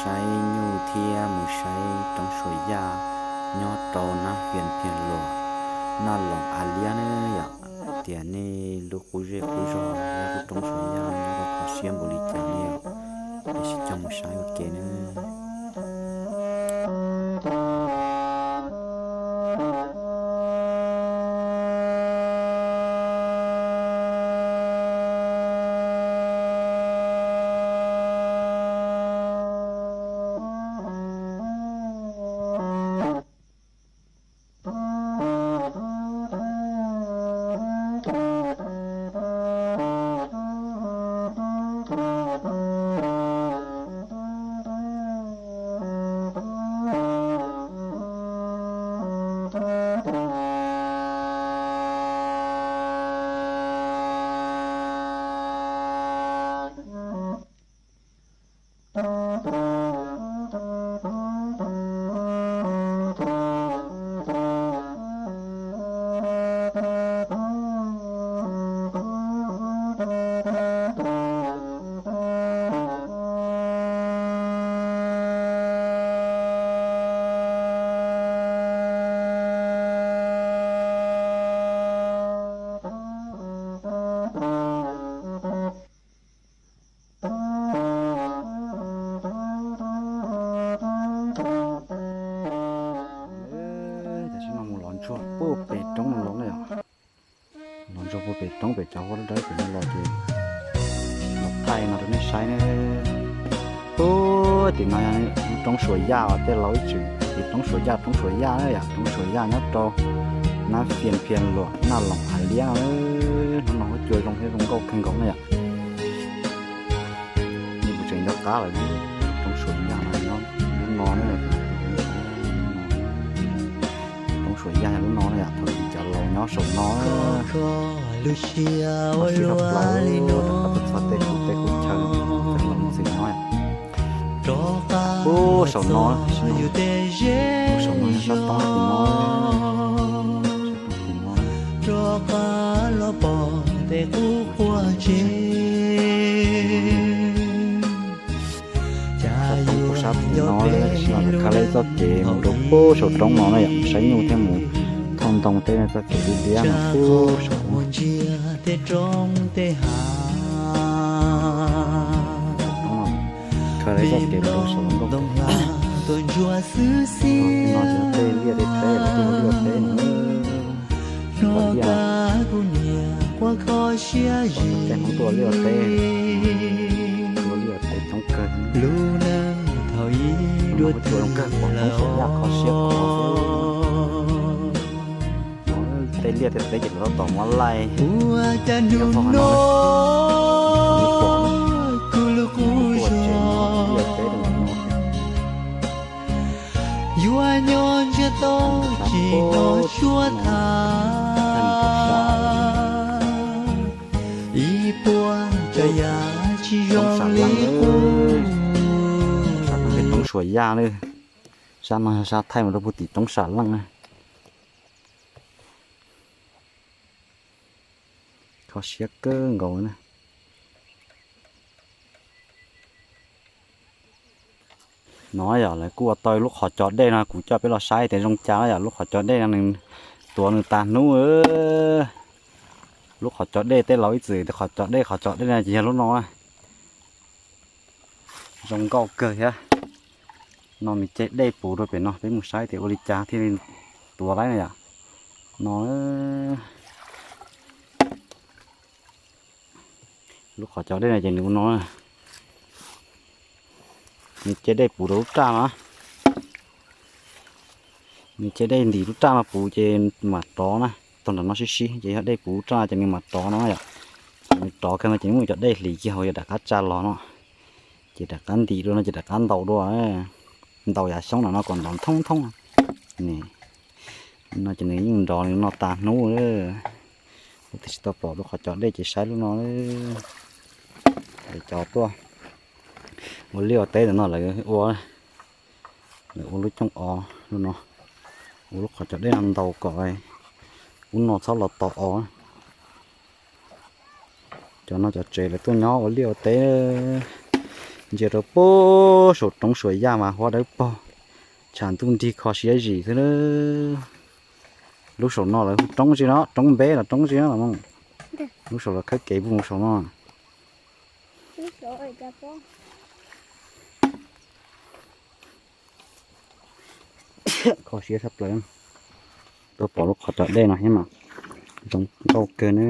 Saib nyuj thiab mus saib roob suas yaj nyob rau Nab Fias Phias Luas, Naj Loos Av Liab na yom. Tias nej lub qub zej qub zog nyob lub roob suas yaj nyob rau kho siab npaum li cas ne yom, peb sib coj mus saib ua ke na. Tam sim no mus lov ntsuag puag pem roob no los na yom. Lov ntsuag puag pem roob pem cov huab dawb pem no los ces los thaij no rau nej saib ne. Puag tim no yog lub roob suas yaj uas tej laus ib txwm tias roob suas yaj, roob suas yaj na yom, roob suas yaj nyob rau Nab Fias Phias Luas, Naj Loos Av Liab. Hnub no huab cua zoo thiab zoo nkauj kawg nkaus na yom. Nej kuv tseem nco qab lawm, roob suas yaj no nyob lub no na. Roob suas yaj yog lub no na yom, thaum ub cov laus nyob saum no. Kho siab tshaj plaws, rov qab tuaj txog tej qub, tej qub chaw cov laus txwm nyob. Ub, saum no, saum no yog sab toob tim no, sab toob tim no. Sab toob puag sab tim no, tam sim no khav lej txoj kev mus rau puag saum roob no na yom, mus saib nyuj thiab mus thauj ntoo tej txoj kev liab liab no puag saum. Khav lej txoj kev mus rau saum nkauj. No ces tej liaj tej teb los tuaj ua liaj teb no. Tej hnub tuaj ua liaj teb, ua liaj teb coob kawg. Hnub no kuj cua zoo kawg, pom roob suas yaj kho siab kho xwb. Tej liaj tej teb ces lawv tab tom muab laij nyob vog no. Tuaj tsev no, liaj teb rau no. Yuav nyob ntsiag to tsis hnov suab tham, ib puas tsav yam tsis zoo li qub. Roob suas yaj na, sab no sab thaij mus rau puag tim roob sam leej na. Kho siab kawg nkaus na. No yog lawv kuj ua tau lub qhov cos dej no, kuv coj peb los saib tias zoo cas no yom. Lub qhov cos dej no nws tuav nws tas hnub. Lub qhov cos dej tej laus ib txwm tias qhov cos dej, qhov cos dej no ces yog lub no. Zoo nkauj kawg thiab. No nws ce dej puv rau pem no, peb mus saib tias ua li cas thiaj li tuav laib na yom. No lub qhov cos dej no ces nws ua no, nws ce dej puv rau lub raj no. Nws ce dej ntim lub raj no puv ces mam rov na. Tau nram no sib sib ces yog dej puv lub raj ces nws mam rov no yom. Ces nws rov kawg no ces muaj cov dej hliv kiag hauv yog rov qab tsa los no. Ces rov qab ntim dua no ces rov qab ntaus dua. Ntaus yav xyoob no no kom nrov thoob thoob. No ces nws yeej nrov nws no tas hnub. Kuv twb tsis tau pom lub qhov cos dej ces saib lub no. Cov tuaj ua liaj ua teb ntawm no lawv ua, lawv ua lub cooj os lub no, ua lub qhov cos dej no ntaus kom ub no txhob los tom os. Cov no cov tsev lawv tuaj nyob ua liaj ua teb. Ntsia rau puag saum roob suav yaj mas huab dawb paug, tshav ntuj nrig kho siab zim xwb. Lub saum no lawv hu roob tsi no, roob npeb los roob tsi no los mas. Lub saum lawv khawb kev puag saum no. Kho siab tshaj plaws. Tuaj pom lub qhov cov dej no thiab mas zoo nkauj kawg ne.